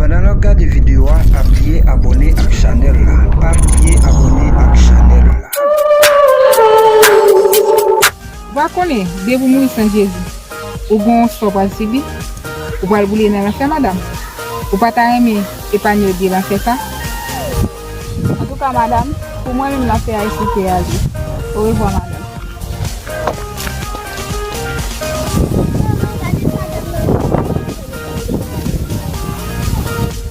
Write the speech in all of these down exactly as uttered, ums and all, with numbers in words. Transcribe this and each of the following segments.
Pandan n ap gade videyo a, pa bliye abòne ak chanèl la. Pa bliye abòne ak chanèl la. Ou pa konnen, depi w mouri san Jezi, ou gen yon sò w pral sibi, ou pral boule nan lanfè, madanm. Ou pa ta renmen epanye w de lanfè sa? Antouka, madanm, pou mwen menm, lanfè a e sou tè a l ye. Orevwa, madanm.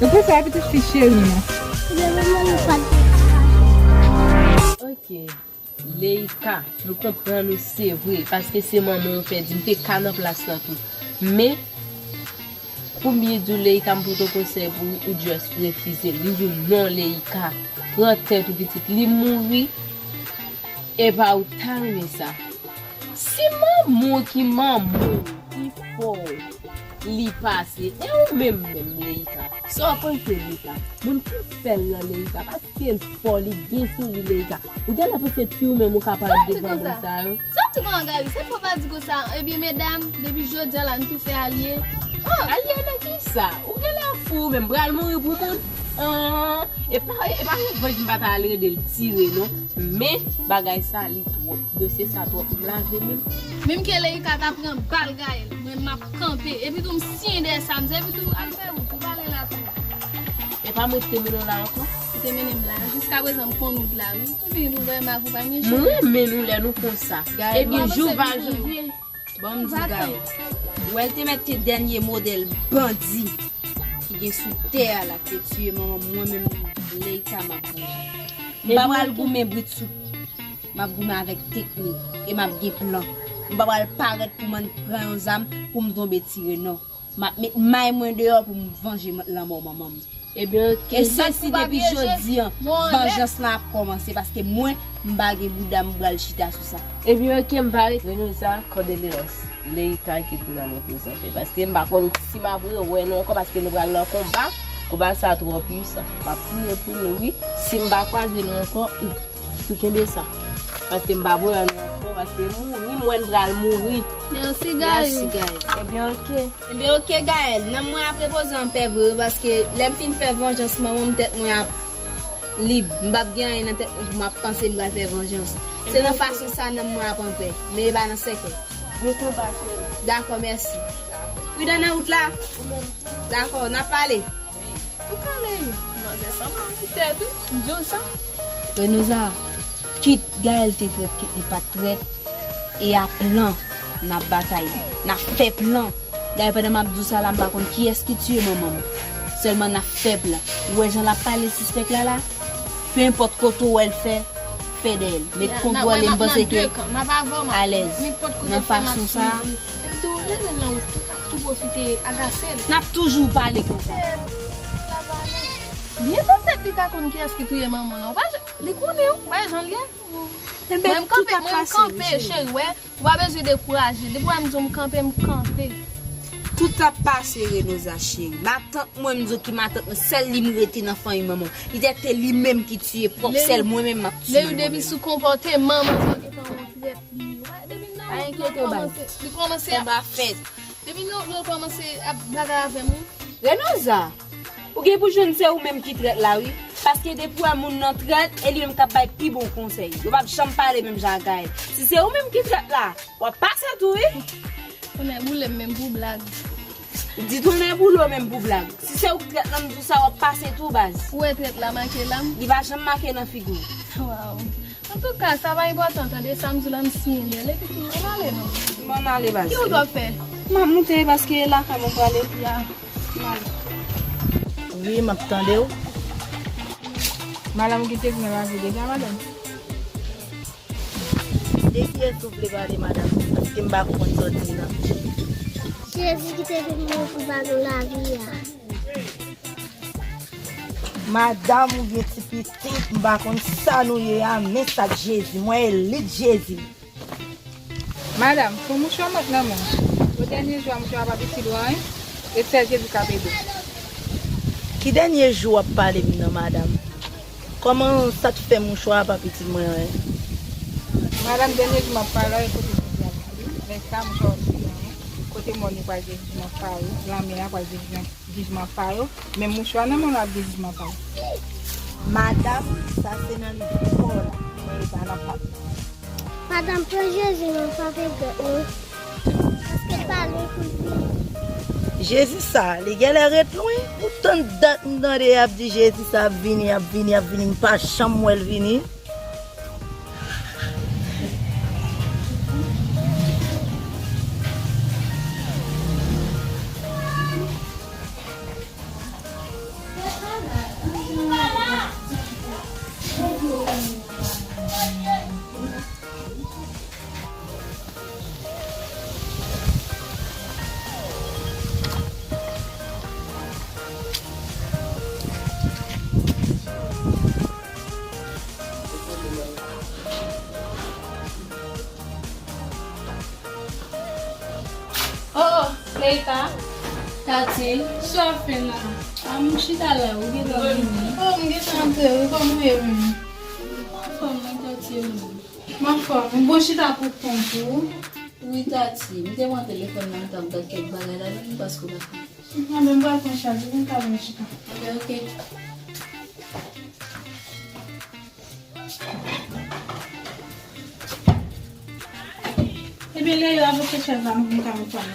Ou fè sa, pitit fi cheri mwen. Ok. Leïka, m konprann ou se vre, paske se manman w pèdi, m te ka nan plas lan tou. Men, pou m byen di w, Leïka, m pote yon konsèy pou ou, ou just refize l. Li di w non, Leïka, pran tèt ou pitit, li mouri, e pa ou ta renmen sa. Si manman w ki manman w, ki fè w, li pase, e ou menm menm, Leïka, sa w panse, Leïka? Moun ki fè l lan, Leïka, paske l fò, li gen sou li, Leïka. Ou genlè panse ti ou menm ou ka parèt devan moun sa yo? Sa w di konsa, Gaby? Sa fò pa di konsa. Ebyen, medam, depi jodi a la, n tou fè alye. Oh! Alye nan kisa? Ou genlè fou ou menm, pral mouri pou moun? Ahh, e pa, e pa revanj m pa ta al rele l tire non. Men, bagay sa, li twòp. Dosye sa twòp. M lave men m. Menm ke Leïka ta pran bal Gaël, mwen m ap kanpe. Epi tou, m siyen dèyè sa, m se epi tou, al fè wout, ou pale la tou. E pa mwen ki te mennen w la ankò? Ou te mennen m la. Jiskaprezan, m konn wout la, wi. Epi nou vrèman akonpanye cheri. M renmen nou lè nou konsa. Epi jou va jou vyen. Ban m di w, Gaël. Ou wè l te mèt te dènye modèl bandi ki gen sou tè a la ki te tiye manman m, mwen menm, Leïka, m ap vanje. M pa pral goumen brit sou. M ap goumen avèk teknik e m ap gen plan. M pa pral parèt pou m ann pran yon zam pou m tonbe tire non. M ap met may mwen deyò pou m vanje lanmò manman m. Ebyen, oke. E se si depi jodi an, vanjans lan ap kòmanse, paske mwen, m pa gen bouda m pral chita sou sa. Ebyen, oke, m pa ret. Renosa, Cordeleos, Leïka ki pou nan reprezante. Paske m pa konn si m ap rewè nou ankò, paske nou pral nan konba. Konba sa twò pwisan. M ap priye pou nou, wi. Si m pa kwaze nou ankò, ou, ou kenbe sa. Paske m pa vle wè nou ankò, paske mouri, mwen m pral mouri. Mèsi, Gaël. Mèsi, Gaël. Ebyen, oke. Ebyen, oke, Gaël. Nanm mwen ap repoze anpè vre, wi, paske lè m fin fè vanjans manman m, tèt mwen ap lib. M p ap gen anyen nan tèt mwen pou m ap panse m pral fè vanjans. Se nan fason sa nanm mwen ap anpè, men e pa nan sèkèy. Bon konba, cheri. Dakò, mèsi. Pridan nan wout la. Dakò, n ap pale. Ou pale, wi. Manzè sanble yon ti tèt, wi. M di w sa. Renosa, kit Gaël te trèt, kit li pa t trèt, e a plan n ap batay, n ap fè plan. Dayè, pandan m ap di w sa la, m pa konn kiyès ki tiye manman m. Sèlman n ap fè plan. Ou wè jan l ap pale sispèk la la? Penenpòt kote w wè l fè, fè dèyè l. Met kont w ale, m panse ke alèz. Nan fason sa a. Epi tou, lè l nan wout tou, ap tou pwofite agase l. N ap toujou pale konsa. Byen petèt li ka konn kiyès ki touye manman l. Ou pa jan, li konnen wi, ou pa jan l ye. Mwen m kanpe, mwen m kanpe, cheri, wè. Ou pa bezwen dekouraje. Depi w wè m di w m kanpe, m kanpe. Tout ap pase, Renosa cheri. Matant mwen, m di w ki matant mwen, sèl li m rete nan fanmi manman m. Li te te li menm ki tiye pwòp sèl mwen menm m ap tiye mwen menm. Depi sou konpòteman manman, gentan yon trèt li. Wè, depi nan wout li kòmanse, li kòmanse ap, depi nan wout li kòmanse ap bagay avè m wi. Renosa, ou gen pou jwenn se ou menm ki trèt la wi. Paske depi w wè moun nan trèt, e li menm k ap bay pi bon konsèy. Yo p ap janm pale menm jan ak Gaël. Si se ou menm ki trèt la, w ap pase tou wi. Tonnè boule m menm pou blag. Di tonnè boule w menm pou blag. Si se ou k trèt la, m di w sa, w ap pase tou baz. Ou wè trèt la make la m? Li pa janm make nan figi w. Waw. Antouka, sa pa enpòtan, tande sa m di w la, m siyen dèyè l, epi tou, ann ale non. M ann ale baz. Ki wout w ap fè? M ap moute paske e lakay mwen prale. Ya. M ale. Wi, m ap tande w. Madanm ou kite vin nan lavi deja, madanm? De kiyès ou vle pale, madanm? Paske m pa konprann sa w di m nan. Jezi ki te vin mouri pou bagay lavi a. Madanm oubyen ti pitit, m pa konn sa nou ye a, men sa k Jezi, mwen elit Jezi. Madanm, pran mouchwa mwen nan men w. Pou dènye jou a, mouchwa a p ap itil ou anyen, e sèl Jezi k ap ede w. Ki dènye jou w ap pale m nan, madanm? Kòman sa t fè mouchwa a p ap itil mwen anyen? Madanm, dènye jou m ap pale w, e kote Jezi ap di, men sa mouchwa a p ap itil ou anyen. Ke mòn yo pral gen jijman pa yo, lanmè a pral gen jijman, jijman pa yo, men mouchwa nan mòn yo ap gen jijman pa yo. Madanm, sa se nan lide pa w la, men e pa nan pa m. Madanm, pran Jezi non, pa regrèt non. Paske l pa lwen pou l vini. Jezi sa, li genlè ret lwen. Ou tann dat m tande y ap di Jezi sa ap vini, ap vini, ap vini, m pa janm wè l vini. Oh, oh, Leita. Tati. Sa w ap fè la? A, m chita la, ou gentan vini? Oh, m gentan antre, wi, kòman w ye menm? Anfòm, mwen Tati, e ou menm? M anfòm, wi, bon chita pou kont ou. Wi, Tati, m te pran telefòn nan, m t ap gad kèk bagay ladan, m paske w pa ka. Anben, m pral pran chaj, wi, m ka vin chita. Anben, oke. Ebyen, lè yo avoke chèz la, m vin ka reponn.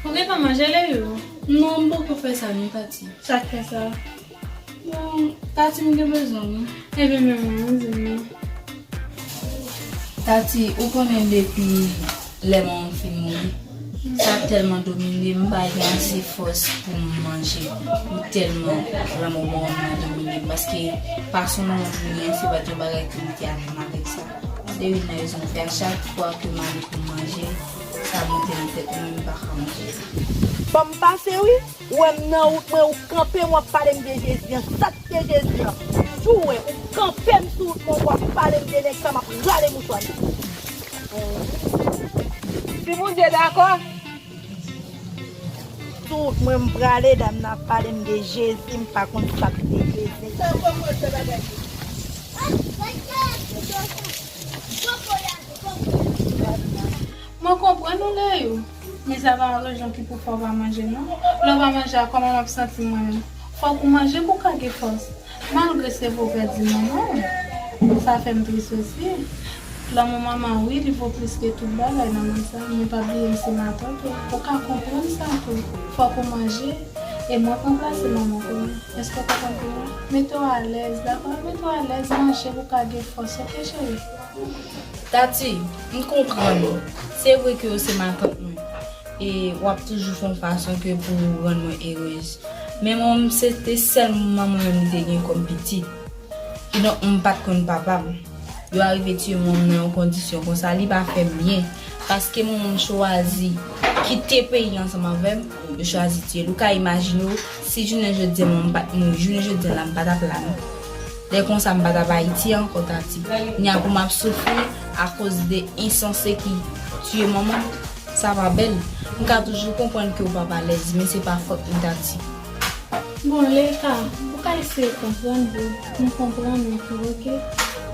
Ou gentan manje, Leyo? Non, m poko fè sa non, Tati. Sa k fè sa? Bon, Tati, m gen bezwen w wi. Ebyen, men mwen, di m non. Tati, ou konnen depi lè manman m fin mouri, sa tèlman domine m, m pa gen ase fòs pou m manje. Pou tèlman lanmò manman m nan domine m. Paske fason manman m mouri an, se pa t yon bagay ke m te atann avèk sa. Se youn nan rezon ki fè a chak fwa ke m ale pou m manje, sa monte nan tèt mwen, m pa ka manje sa. Ban m pase wi. Ou wè m nan wout mwen, ou kanpe m, w ap pale m de Jezi an. Sa k te Jezi an? Jou wè, ou kanpe m sou wout mwen, w ap pale m de nèg sa, m ap rale mouchwa m. Si Bondye dakò. Sou wout mwen, m prale, dam nan ap pale m de Jezi, m pa konn sa k te Jezi. Mwen konprann ou, Leyou, men sa pa yon rezon ki pou fè w pa manje, non. Lè w pa manje a, kòman w ap santi mwen menm? Fòk ou manje pou w ka gen fòs. Malgre se vre w pèdi manman w, sa fè m tris osi. Lanmou manman, wi, li vo plis ke tout bagay nan mond sa, men pa bliye m se matant ou. Ou ka konprann sa tou. Fòk ou manje, e mwen k ranplase manman w pou ou. Èske w konprann pou mwen? Mete w alèz, dakò? Mete w alèz, manje pou w ka gen fòs, oke, cheri? Tati, m konprann ou. Se vre ke w se matant mwen. E w ap toujou fè yon fason ke pou rann mwen erez. Men mwen, se te sèl manman mwen m te gen kòm pitit. Kidonk, m pa t konn papa m. Yo arive tiye manman m nan yon kondisyon konsa, li pa fè m byen. Paske manman m chwazi kite peyi ansanm avè m, yo chwazi tiye l. Ou ka imajine w, si jounen jodi a manman m pa t mouri, jounen jodi a la, m pa t ap la non. Lè konsa, m pa t ap Ayiti ankò, Tati. Kounye a pou m ap soufri akoz de ensanse ki tiye manman m, sa pa bèl. M ka toujou konprann ke w p ap alèz, men se pa fòt mwen, Tati. Bon, Leita, ou ka eseye konprann, boo. M konprann ou tou, oke?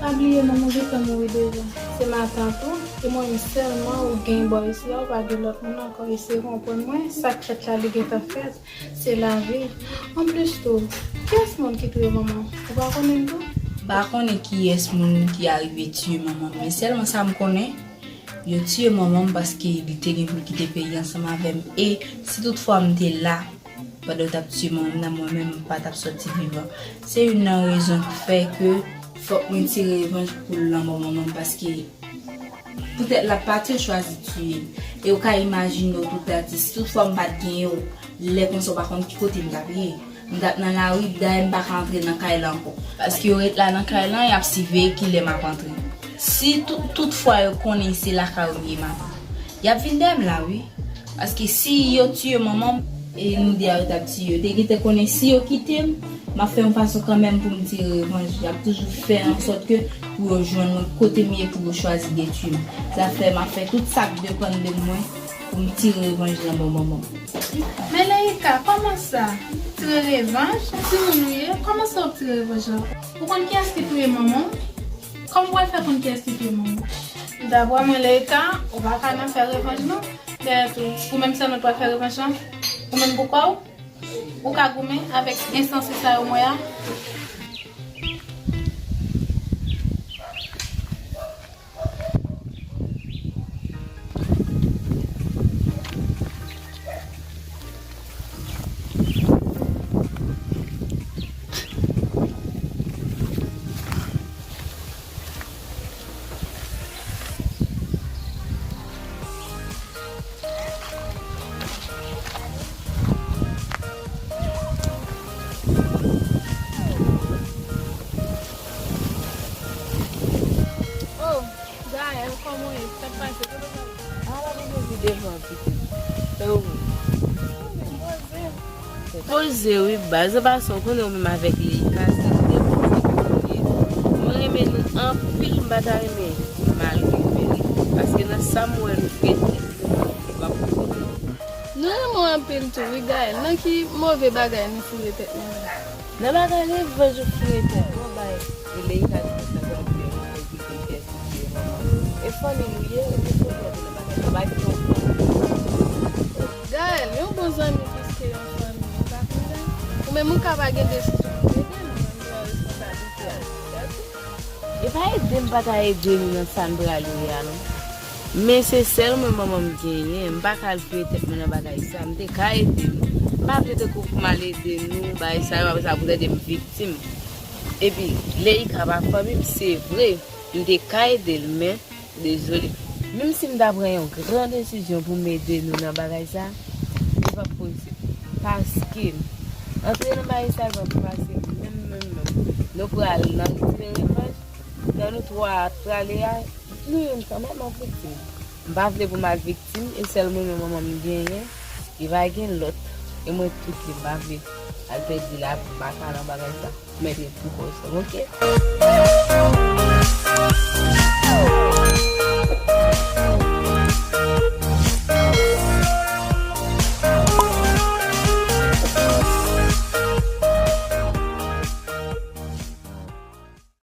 Pa bliye manman w gentan mouri deja. Se matant ou, e mwen menm sèlman ou gen bò isi a, ou pa gen lòt moun ankò. Eseye konprann mwen, sa k fèt la, li gentan fèt. Se lavi. Anplis tou, kiyès moun ki touye manman w? Ou pa konnen l tou? M pa konnen kiyès moun ki arive tiye manman m, men sèlman sa m konnen, yo tiye manman m paske li te gen pou l kite peyi ansanm avè m. E si toutfwa m te la pandan yo t ap tiye manman m nan, mwen menm, m pa t ap sòti vivan. Se youn nan rezon ki fè ke fòk mwen tire revanj pou lanmò manman m, paske poutèt l ap pati, yo chwazi tiye l. E ou ka imajine w tou, Tati, si toutfwa m pa t genyen w, lè konsa w pa konn ki kote m t ap ye. M t ap nan lari, dayè m pa ka antre nan kay la ankò. Paske yo ret la nan kay lan, y ap siveye kilè m ap antre. Si tou-, toutfwa yo konnen se lakay ou m ye, matant, y ap vin dèyè m la, wi. Paske si yo tiye manman m, E nou de a yo t ap tiye. Yo te gentan konnen si yo kite m, m ap fè yon fason kanmenm pou m tire revanj. Y ap toujou fè ansòt ke pou yo jwenn mwen kote m ye, pou yo chwazi detwi m. Sa fè m ap fè tout sa k depann de mwen pou m tire revanj nan bò manman m. Men Leïka, kòman sa? Tire revanj? Timoun ou ye, kòman sa w ap tire revanj la? Ou konn kiyès ki touye manman w? Kòman w pral fè konn kiyès ki touye manman w? Daprè mwen, Leïka, ou pa ka nan fè revanj non. Dèyè tou, ou menm sèlman t pral fè revanj lan? Ou menm pou kò w? Ou ka goumen avèk ensanse sa yo mwen a? Oh, Gaël, kòman w ye? Sa k pase? Kote w prale? Ala, mwen vin devan pitit. Sa w vle? Poze. Poze wi baz, e pa sa w konnen ou menm avèk Leïka, se de poze nou ye. Mwen renmen nou anpil, m pa ta renmen mal rive li. Paske nan sa m wè nou fete, m ap konnen. Nou renmen w anpil tou wi Gaël, nan ki move bagay nou foure tèt nou la? Nan bagay revanj ou foure tèt mwen bay, e Leïka di konsa kòm se yon revanj li konn fè sou pye manman. E fanmi nou ye, e nou fouke antre nan bagay sa, pa gen yon fanmi. Gaël, yon bon zanmi plis ke yon fanmi, ou pa konn sa? Ou menm ou ka pa gen desizyon pou ede nou, men m pran responsablite a. E pa ede m pa ta ede nou nan sa n prale a non. Men se sèl mwen manman m genyen, m pa ka al foure tèt mwen nan bagay sa, m te ka ede nou. M pa vle tankou pou m al ede nou, bagay sa yo, apre sa pou tande m viktim. Epi, Leïka pa fanmi m, se vre, m te ka ede l, men, dezole. Menm si m ta pran yon gran desizyon pou m ede nou nan bagay sa, li p ap posib. Paske, antre nan bagay sa, li p ap fasil, menm, menm, menm. Nou pral nan tire revanj, nan nou twa prale a, nou youn kanmenm ap viktim. M pa vle pou m al viktim, e sèl mwen menm manman m genyen, li pa gen lòt. E mwen tout li, m pa vle al pèdi lavi m, m pa ka nan bagay sa. Mete pou kò sa, oke?